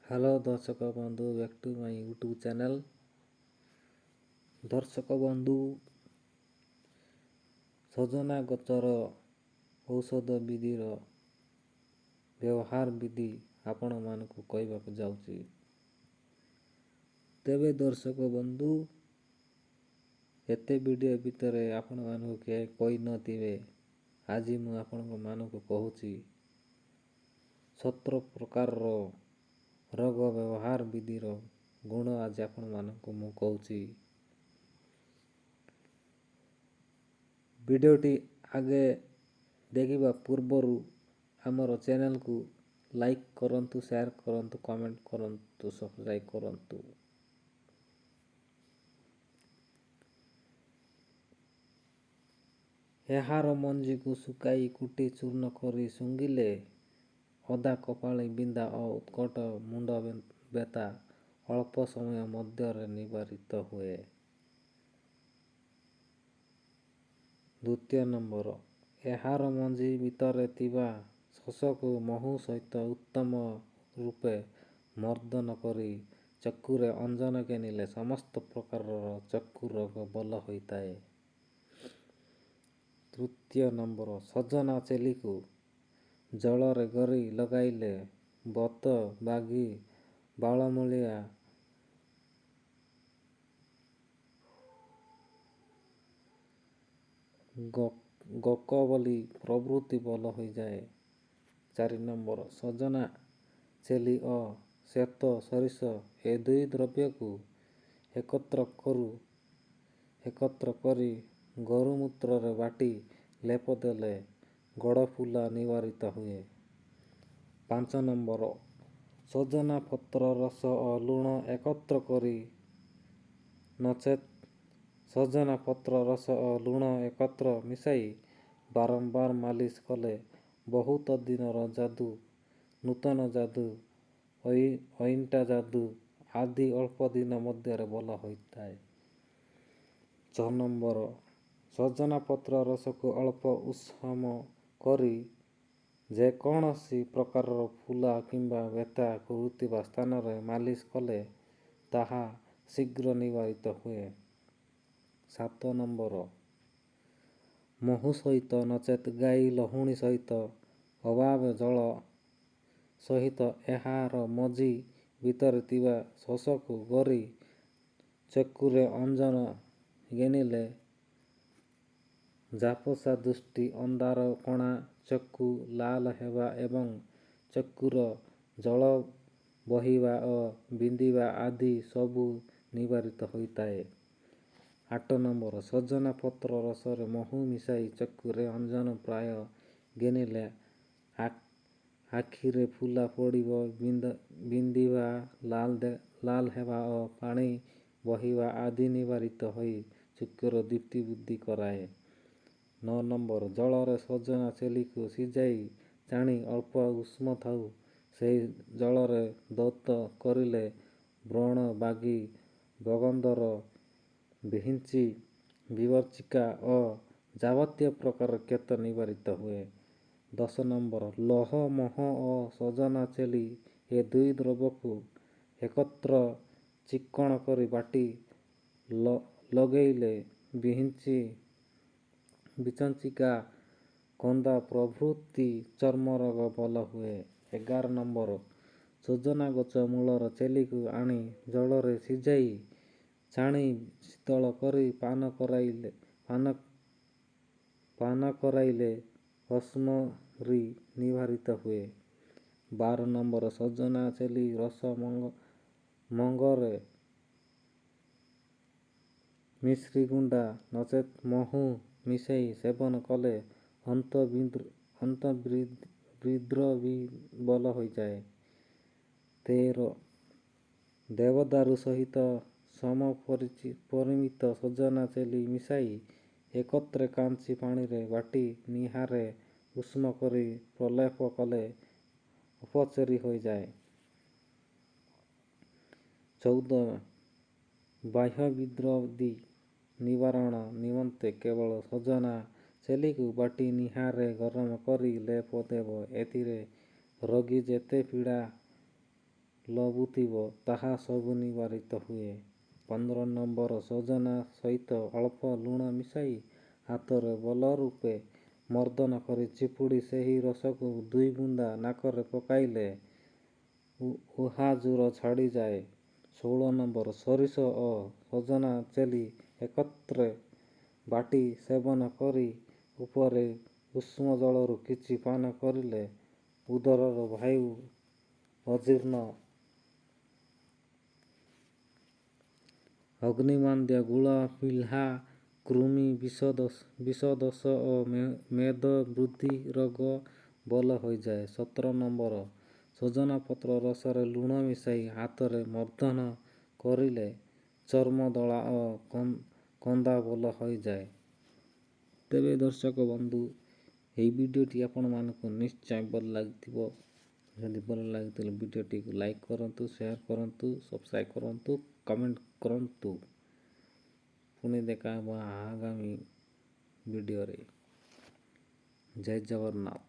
Hello ଦର୍ଶକ ବନ୍ଧୁ, back to my YouTube channel. ଦର୍ଶକ ବନ୍ଧୁ, ସଜନା ଗଛର ଔଷଧ ବିଧିର ବ୍ୟବହାର ବିଧି ଆପଣମାନଙ୍କୁ କହିବାକୁ ଯାଉଛି। ତେବେ ଦର୍ଶକ ବନ୍ଧୁ, ଏତେ ଭିଡ଼ିଓ ଭିତରେ ଆପଣମାନଙ୍କୁ କିଏ କହିନଥିବେ, ଆଜି ମୁଁ ଆପଣଙ୍କମାନଙ୍କୁ କହୁଛି। 17 ପ୍ରକାରର ରୋଗ ବ୍ୟବହାର ବିଧିର ଗୁଣ ଆଜି ଆପଣମାନଙ୍କୁ ମୁଁ କହୁଛି। ଭିଡ଼ିଓଟି ଆଗେ ଦେଖିବା ପୂର୍ବରୁ ଆମର ଚ୍ୟାନେଲକୁ ଲାଇକ୍ କରନ୍ତୁ, ସେୟାର କରନ୍ତୁ, କମେଣ୍ଟ କରନ୍ତୁ, ସବସ୍କ୍ରାଇବ୍ କରନ୍ତୁ। ଏହାର ମଞ୍ଜିକୁ ଶୁଖାଇ କୁଟି ଚୂର୍ଣ୍ଣ କରି ଶୁଙ୍ଘିଲେ ଅଧା କପାଳି ବିନ୍ଧା ଓ ଉତ୍କଟ ମୁଣ୍ଡ ବ୍ୟଥା ଅଳ୍ପ ସମୟ ମଧ୍ୟରେ ନିବାରିତ ହୁଏ। ଦ୍ୱିତୀୟ ନମ୍ବର, ଏହାର ମଞ୍ଜି ଭିତରେ ଥିବା ଶସକୁ ମହୁ ସହିତ ଉତ୍ତମ ରୂପେ ମର୍ଦ୍ଦନ କରି ଚକ୍ଷୁରେ ଅଞ୍ଜନ ଗେନିଲେ ସମସ୍ତ ପ୍ରକାରର ଚକ୍ଷୁ ରୋଗ ଭଲ ହୋଇଥାଏ। ତୃତୀୟ ନମ୍ବର, ସଜନା ଚେଲିକୁ ଜଳରେ ଗରି ଲଗାଇଲେ ବତ, ବାଗି, ବାଳମୂଳିଆ, ଗକବଲି ପ୍ରଭୃତି ଭଲ ହୋଇଯାଏ। 4 ନମ୍ବର, ସଜନା ଚେଲି ଓ ଶ୍ଵେତ ସୋରିଷ ଏ ଦୁଇ ଦ୍ରବ୍ୟକୁ ଏକତ୍ର କରି ଗୋମୂତ୍ରରେ ବାଟି ଲେପ ଦେଲେ ଗୋଡ଼ ଫୁଲା ନିବାରିତ ହୁଏ। 5 ନମ୍ବର, ସଜନା ପତ୍ର ରସ ଓ ଲୁଣ ଏକତ୍ର କରି ନଚେତ୍ ସଜନା ପତ୍ର ରସ ଓ ଲୁଣ ଏକତ୍ର ମିଶାଇ ବାରମ୍ବାର ମାଲିସ କଲେ ବହୁତ ଦିନର ଯାଦୁ, ନୂତନ ଯାଦୁ, ଅଇଣ୍ଠା ଯାଦୁ ଆଦି ଅଳ୍ପ ଦିନ ମଧ୍ୟରେ ଭଲ ହୋଇଥାଏ। 6 ନମ୍ବର, ସଜନା ପତ୍ର ରସକୁ ଅଳ୍ପ ଉଷୁମ କରି ଯେକୌଣସି ପ୍ରକାରର ଫୁଲା କିମ୍ବା ବ୍ୟଥା କରୁଥିବା ସ୍ଥାନରେ ମାଲିସ କଲେ ତାହା ଶୀଘ୍ର ନିବାରିତ ହୁଏ। 7 ନମ୍ବର, ମହୁ ସହିତ ନଚେତ୍ ଗାଈ ଲହୁଣୀ ସହିତ ଅଭାବ ଜଳ ସହିତ ଏହାର ମଞ୍ଜି ଭିତରେ ଥିବା ଶସକୁ ଗରି ଚକ୍ଷୁରେ ଅଞ୍ଜନ ଗେନିଲେ ଝାପସା ଦୃଷ୍ଟି, ଅନ୍ଧାର କଣା, ଚକ୍ଷୁ ଲାଲ ହେବା ଏବଂ ଚକ୍ଷୁର ଜଳ ବହିବା ଓ ବିନ୍ଧିବା ଆଦି ସବୁ ନିବାରିତ ହୋଇଥାଏ। 8 ନମ୍ବର, ସଜନା ପତ୍ର ରସରେ ମହୁ ମିଶାଇ ଚକ୍ଷୁରେ ଅଞ୍ଜନ ପ୍ରାୟ ଗେନିଲେ ଆଖିରେ ଫୁଲା ପଡ଼ିବ, ବିନ୍ଧିବା, ଲାଲ ହେବା ଓ ପାଣି ବହିବା ଆଦି ନିବାରିତ ହୋଇ ଚକ୍ଷୁର ଦୀପ୍ତି ବୃଦ୍ଧି କରାଏ। 9 ନମ୍ବର, ଜଳରେ ସଜନା ଚେଲିକୁ ସିଝାଇ ଛାଣି ଅଳ୍ପ ଉଷ୍ମ ଥାଉ ସେହି ଜଳରେ ଧୌତ କରିଲେ ବ୍ରଣ, ବାଗି, ବଗନ୍ଦର, ବିହିଞ୍ଚି, ବିବର୍ଚିକା ଓ ଯାବତୀୟ ପ୍ରକାର କ୍ଷତ ନିବାରିତ ହୁଏ। 10 ନମ୍ବର, ଲୌହ ମହ ଓ ସଜନା ଚେଲି ଏ ଦୁଇ ଦ୍ରବ୍ୟକୁ ଏକତ୍ର ଚିକ୍କଣ କରି ବାଟି ଲଗେଇଲେ ବିହିଞ୍ଚି, ବିଚଞ୍ଚିକା, କନ୍ଦା ପ୍ରଭୃତି ଚର୍ମ ରୋଗ ଭଲ ହୁଏ। 11 ନମ୍ବର, ସଜନା ଗଛ ମୂଳର ଚେଲିକୁ ଆଣି ଜଳରେ ସିଝାଇ ଛାଣି ଶୀତଳ କରି ପାନ କରାଇଲେ ଅସ୍ମରି ନିବାରିତ ହୁଏ। 12 ନମ୍ବର, ସଜନା ଚେଲି ରସ ମଙ୍ଗରେ ମିଶ୍ରି ଗୁଣ୍ଡା ନଚେତ୍ ମହୁ ମିଶାଇ ସେବନ କଲେ ଅନ୍ତର୍ବିଦ୍ର ବି ଭଲ ହୋଇଯାଏ। 13, ଦେବଦାରୁ ସହିତ ସମ ପରିମିତ ସଜନା ଚେଲି ମିଶାଇ ଏକତ୍ର କାଞ୍ଚି ପାଣିରେ ବାଟି ନିଆଁରେ ଉଷ୍ମ କରି ପ୍ରଲେପ କଲେ ଅପଚରି ହୋଇଯାଏ। 14, ବାହ୍ୟବିଦ୍ରଦି ନିବାରଣ ନିମନ୍ତେ କେବଳ ସଜନା ଚେଲିକୁ ବାଟି ନିଆଁରେ ଗରମ କରି ଲେପ ଦେବ। ଏଥିରେ ରୋଗୀ ଯେତେ ପୀଡ଼ା ଲଗୁଥିବ, ତାହା ସବୁ ନିବାରିତ ହୁଏ। 15 ନମ୍ବର, ସଜନା ସହିତ ଅଳ୍ପ ଲୁଣ ମିଶାଇ ହାତରେ ଭଲ ରୂପେ ମର୍ଦ୍ଦନ କରି ଚିପୁଡ଼ି ସେହି ରସକୁ 2 ବୁନ୍ଦା ନାକରେ ପକାଇଲେ ଉହାଜୁର ଛାଡ଼ିଯାଏ। 16 ନମ୍ବର, ସୋରିଷ ଓ ସଜନା ଚେଲି ଏକତ୍ରେ ବାଟି ସେବନ କରି ଉପରେ ଉଷ୍ମ ଜଳରୁ କିଛି ପାନ କରିଲେ ଉଦରର ବାୟୁ, ଅଜୀର୍ଣ୍ଣ, ଅଗ୍ନିମାନ୍ଦ୍ୟ, ଗୁଳପ୍ଳୀହା, କୃମି, ବିଷଦୋଷ ଓ ମେଦବୃଦ୍ଧି ରୋଗ ଭଲ ହୋଇଯାଏ। 17 ନମ୍ବର, ସଜନା ପତ୍ର ରସରେ ଲୁଣ ମିଶାଇ ହାତରେ ମର୍ଦ୍ଦନ କରିଲେ ଚର୍ମଦଳା ଓ କନ୍ଦା ଭଲ ହୋଇଯାଏ। ତେବେ ଦର୍ଶକ ବନ୍ଧୁ, ଏହି ଭିଡ଼ିଓଟି ଆପଣମାନଙ୍କୁ ନିଶ୍ଚୟ ଭଲ ଲାଗିଥିବ। ଯଦି ଭଲ ଲାଗିଥିଲେ ଭିଡ଼ିଓଟିକୁ ଲାଇକ୍ କରନ୍ତୁ, ସେୟାର କରନ୍ତୁ, ସବସ୍କ୍ରାଇବ୍ କରନ୍ତୁ, କମେଣ୍ଟ କରନ୍ତୁ। ପୁଣି ଦେଖା ହେବ ଆଗାମୀ ଭିଡ଼ିଓରେ। ଜୟ ଜଗନ୍ନାଥ।